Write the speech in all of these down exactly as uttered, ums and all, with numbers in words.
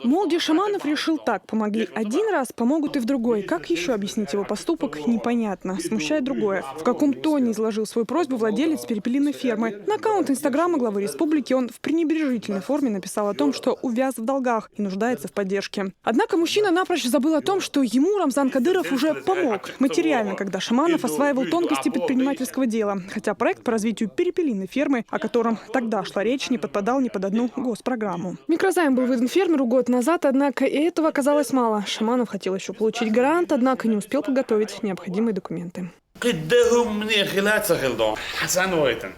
Молди Шаманов решил так: помогли один раз, помогут и в другой. Как еще объяснить его поступок, непонятно. Смущает другое. В каком тоне изложил свою просьбу владелец перепелиной фермы. На аккаунт Инстаграма главы республики он в пренебрежительной форме написал о том, что увяз в долгах и нуждается в поддержке. Однако мужчина напрочь забыл о том, что ему Рамзан Кадыров уже помог материально, когда Шаманов осваивал тонкости предпринимательского дела. Хотя проект по развитию перепелиной фермы, о котором тогда шла речь, не подпадал ни под одну госпрограмму. Микрозайм был выдан фермеру год назад, однако и этого оказалось мало. Шаманов хотел еще получить грант, однако не успел подготовить необходимые документы. Къиддехьум мне хилаца хилдон. Хасан вайтан.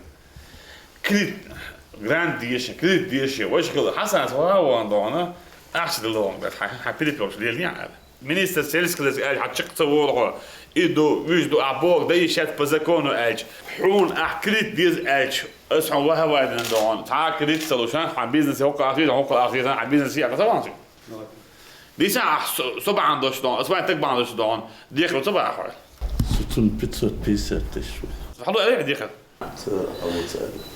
Кредит, грант деши, кредит деши. Ваш хил Хасан сваван дона. Ахча дон. Ха перепёш лельня. Министр сельского хозяйства аль хачыкца ворго. Иду, вижду, а Бог да ищет по закону аль. Хун а кредит диз аль. Ас хун ваха вайдан дон. Та кредит салушан, ха бизнес хокка ахир, хокка ахир, ха бизнес я касаван. Диса ах собан дош дон, ас вай так бан дош дон. Дехо собан хой. Сутун пятьсот пятьдесят тысяч. Хало э дехо.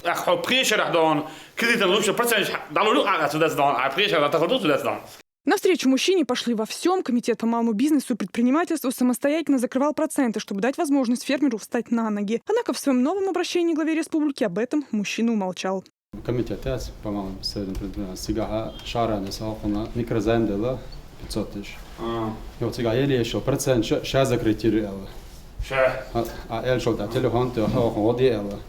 Ах хо пришер дон. Кредит лучше процент. Далу а сюда дон. А пришер да таходу сюда дон. Навстречу мужчине пошли во всем. Комитет по малому бизнесу и предпринимательству самостоятельно закрывал проценты, чтобы дать возможность фермеру встать на ноги. Однако в своем новом обращении главе республики об этом мужчина умолчал. Комитет по малому и среднему предпринимательству сигаха шарани салхуна микрозайм дела пятьсот тысяч. А. И вот сигаха еле ещё процент ща, ща закрытие ела. Ща. А, а эль шо да телефон ты хохо води ела.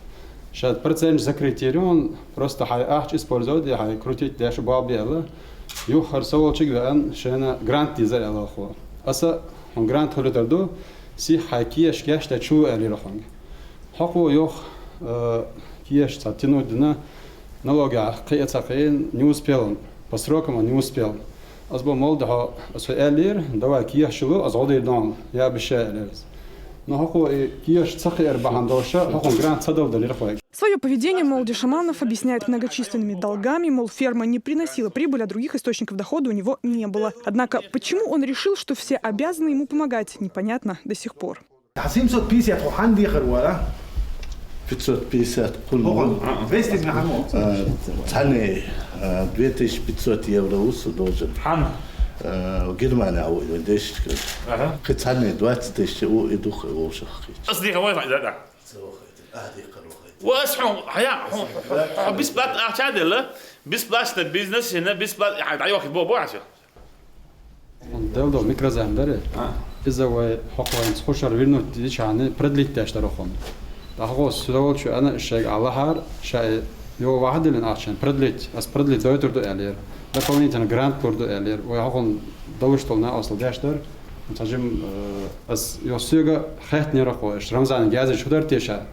Ща процент закрытие он просто хай ахч использовать, хай крутить дальше бал бела. Юхар соволчик вен шена грант диза ела хо. Аса он грант хулитар ду, си хай киеш кеш да чу эли рахунг. Хакво йох, э, киеш ца тянуть дина, налога кыца кыйн не успел, по срокам он не успел. Аз бо молда хо, аз фе элир, давай киеш шилу, аз годы дон, я обещаю элирс. Но хакво и киеш ца кыйр бахан доша, хакво грант ца дал далир хой. Своё поведение Молди Шаманов объясняет многочисленными долгами, мол, ферма не приносила прибыль, а других источников дохода у него не было. Однако, почему он решил, что все обязаны ему помогать, непонятно до сих пор. Семьсот пятьдесят хо ханди харвара. Пятьсот пятьдесят кун. Хо хан. Вести на ханмо. Цхьанне, э, две тысячи пятьсот евро усу должен. Хан. Э, Германия у дешка. Ага. Кы цхьанне двадцать тысяч у и дух и вошах. Ас ди хавай да да. Вас хун хая хун. Бесплатно ахча дела. Бесплатно бизнес, не бесплатно. Ай дай вахт бо бо ахча. Он дал дал микрозайм даре. А. Из-за вай хоквайнц хушар вернуть дичаны продлить даш дарохон. Тахо сюда волчу ана шег Аллахар, шай его ваха дилин ахчан продлить, ас продлить дойтур ду элир. Дополнительно грант лур ду элир. Вай хокон далуш толна осл даш дар. Сажим, э, ас йосуга хет не рахо, ш Рамзан гази шудар теша.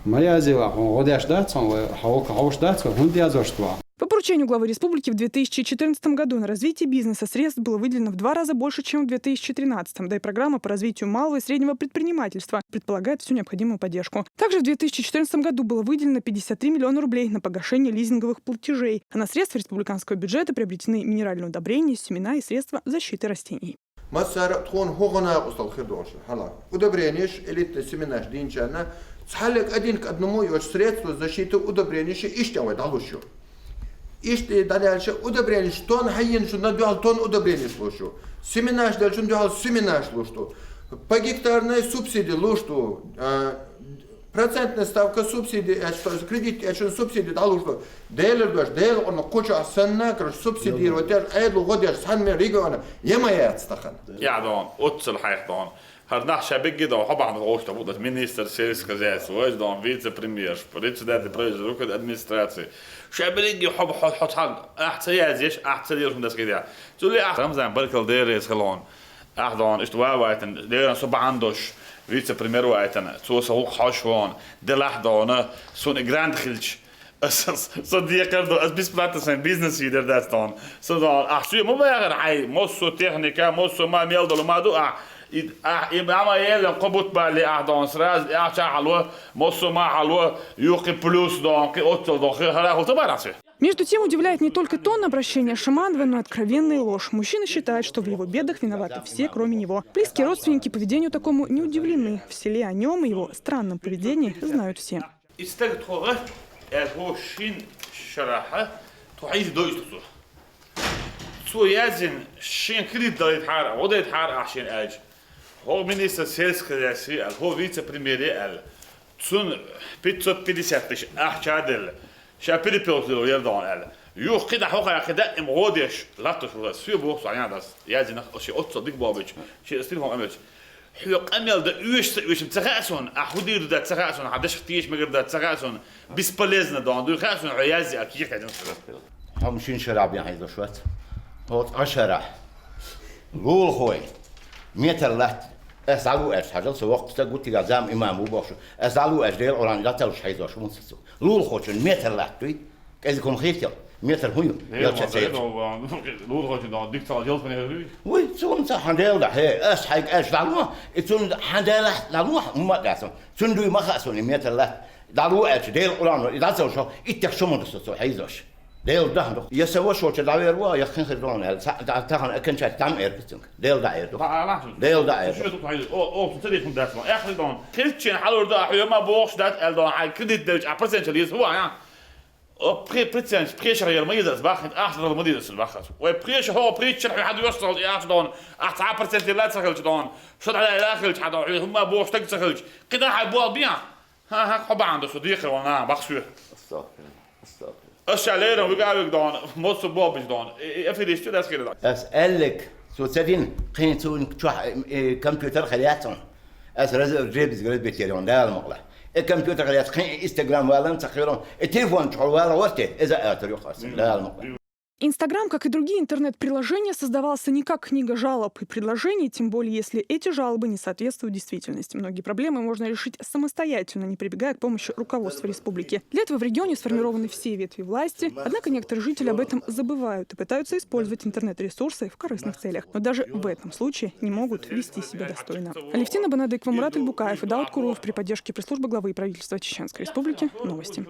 Моя зила, хун годяш дацон, вай хаука хауш дацон, хун диазоштва. По поручению главы республики в две тысячи четырнадцатом году на развитие бизнеса средств было выделено в два раза больше, чем в две тысячи тринадцатом. Да и программа по развитию малого и среднего предпринимательства предполагает всю необходимую поддержку. Также в две тысячи четырнадцатом году было выделено пятьдесят три миллиона рублей на погашение лизинговых платежей, а на средства республиканского бюджета приобретены минеральные удобрения, семена и средства защиты растений. Массара тхон хогана устал хирдоши. Хала. Удобрениш, элитный семенаш динчана. Цхьалек один к одному йош средство защиты удобрениш иштя вай далушу. Ишти даляльша удобрениш тон хайин шу на дуал тон удобрениш лушу. Семенаш дальшун дуал семенаш лушту. По гектарной субсидии лушту. А, процентная ставка субсидии, э, что, кредит, э, что, субсидии да лушту. Дейлер дуаш, дейл он куча санна, короче, субсидировать, я ж, э, лугодяш, сан ме региона, ема яц тахан. Я дон, отцел хайх дон. Хар нах шабеги дон, хабах дон, ошта будут министр сельского хозяйства, ваш дон, вице-премьер, председатель правительства, руководитель администрации. Шабеги хаб хот хот хал, ах, цея здесь, ах, цея здесь, ах, Рамзан Баркал дерес халон. Ах дон, ишт ва вайтан, дерен субандош, вице-премьер вайтан, цо саук хашвон, делах дона, сун грант хилч. Со декар до, аз бесплатно сан бизнес видер дац дон. Со дон, ах, суе мо байгар, ай, моссо техника, моссо ма мел долу ма ду, ах, и, ах, и мама елен кобут бали, ах, дон, сраз, ах, ча халва, моссо ма халва, юхи плюс дон, ки отцел дон, хи хара хулта барасе. Между тем удивляет не только тон обращения Шаманова, но и откровенная ложь. Мужчина считает, что в его бедах виноваты все, кроме него. Близкие родственники поведению такому не удивлены. В селе о нем и его странном поведении знают все. Истаг тхога, э, хо шин шараха, тхо из дойш тхо. Цо яздина, шен кредит далийтахьара, гӀо дайтахьара ахь шена аьлча. ХӀо министр сельского хозяйства аьлла, хӀо вице-премьере аьлла. Цунна пятьсот пятьдесят тысяч ахча делла. Ша перепелка делла яр догӀун аьлла. Юха кхидӀа хьо хьайкхи даим гӀо деш, латташ вара. Соь боху со, Ӏаьдас. Яздина, шен оццул дика боху бича. Шен телефон къамелча. Хьоьга къамел дан оьшу ца оьшу ца хаьа суна, ахь хӀун дийр ду дац ца хаьа суна, хьан дашах теша мегар дац ца хаьа суна, бесполезно догӀун дуй хаьа суна, хьо язде а кехат хьаьдина суна. Хьо машин шарахь бен хьийзош вац. Хьо цкъа шарахь. Лулахой. Метр латта. Ас дӀалу аьлча хьажал, со воккха стаг ву, тигал зама имам ву бохуш. Ас дӀалу аьлча Делан Къуръан дӀа ца луш хьийзош ву со цу. Лулахочун метр латта дуй. КӀезиг хӀума хийтал, метр хӀун ю? Ял ча ца еза. Лулахочун догӀун дика ца хьал ялсмане хӀуьй? Вуй, цунца хьан Дела дӀа, хье, ас хьайга аьлча дӀалу, и цунна хьан Дела дӀалу, хӀумма а дац. Цунна дуй ма хаьа суна и метр латта. ДӀалу аьлча, Делан Къуръано, и дӀа ца луш, иттех шо ма ду со цо хьийзош. Дела дахьа ду. Я сан ваша волча дӀавер ву, я хин хир догӀун аьлла, ца-, дӀа-, тахана окончательно дӀа ма эр ду цунга. Дела дӀа эр ду. Дела дӀа эр ду. О, о, цу царих хӀума дац ма. Эхь хир догӀун. Хилччен хьалур ду, ахьа хӀума бохуш дац аьлла догӀун, хьайн кредит делча, а процент ча леза хӀу ван, я? О, пхе-, процент, пхе шарахь яр ма еза ас баххин, ахча дала ма деза ас баххас. Вай пхе шарахь, хӀо пхе шарахь хьуна хьан дош ца хилча, ахча догӀун, ахча цхьа процент лаьцна хилча догӀун, шо дӀа лаьцна хилча хьан догӀун, хӀума бохуш даг ца хилча, кхидӀа хьай боху бен. Ха, ха, хьо бахьана ду со, дехар ван нах, бах соь. Астагфирулла, астагфирулла. Ас ша лерам вига а вига догӀун, моссо боху бича догӀун. Э, э, афиристи дас хир дац. Ас аьллиг, цо ца дина, кхин цун чохь, э, э, компьютер хилла яц хьуна. Ас раз-, дребезга разбить яр ван, Дала мукъалахь. Э, компьютер хилла яц, кхин Instagram валан ца хилла, э, телефон чухула вала гӀорте, иза а атар юкъа ас, Дала мукъалахь. Instagram, как и другие интернет-приложения, создавался не как книга жалоб и предложений, тем более если эти жалобы не соответствуют действительности. Многие проблемы можно решить самостоятельно, не прибегая к помощи руководства республики. Для этого в регионе сформированы все ветви власти, однако некоторые жители об этом забывают и пытаются использовать интернет-ресурсы в корыстных целях. Но даже в этом случае не могут вести себя достойно. Алевтина Банадыкова, Мурат Альбукаев и Дауд Куруев при поддержке пресс-службы главы и правительства Чеченской Республики. Новости.